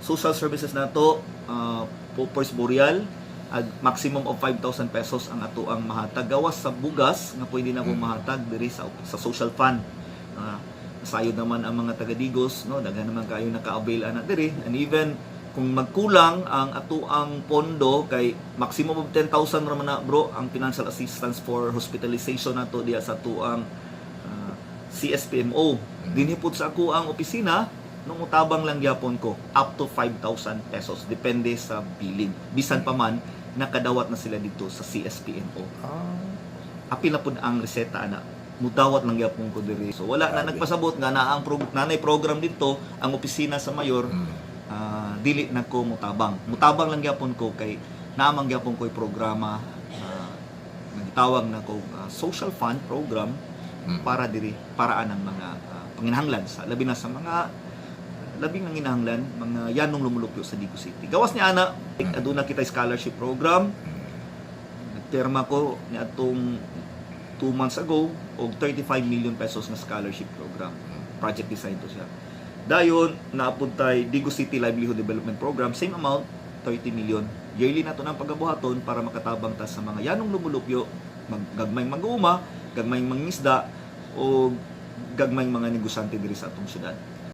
Social services nato, Paupers Burial, ag maximum of 5,000 pesos ang ato ang mahatag gawas sa bugas nga pwede na akong mahatag diri sa social fund. Sayod naman ang mga taga Digos, no, daghan naman kayo naka-avail ana diri, and even kung magkulang ang ato ang pondo kay maximum of 10,000 ra man na, bro, ang financial assistance for hospitalization nato diya sa atuang CSPMO. Dinhi pud sa ako ang opisina nung mutabang lang gyapon ko up to 5,000 pesos, depende sa billing. Bisan pa man nakadawat na sila dito sa CSPMO. Apil na pud ang reseta ana. Mudawat lang gyapon ko diri. So wala na nagpasabot nga naa ang nanay program dito ang opisina sa mayor, dili na ko mutabang. Mutabang lang gyapon ko kay naamang gyapon ko'y programa, nagtawag na ko social fund program para diri, para anang mga panginahanglan sa labi na sa mga labing nanginahanglan, mga yanong lumulupyo sa Digos City. Gawas ni ana, aduna kita scholarship program. Nagpirma ko ni atong 2 months ago og 35 million pesos na scholarship program. Project design to siya. Dayon, naapuntay Digos City Livelihood Development Program, same amount, 30 million. Yearly na to ng pagabuhaton para makatabang ta sa mga yanong lumulupyo, gagmayng mag-uuma, gagmayng mangingisda, o gagmayng mga negosyante diri sa atong syudad.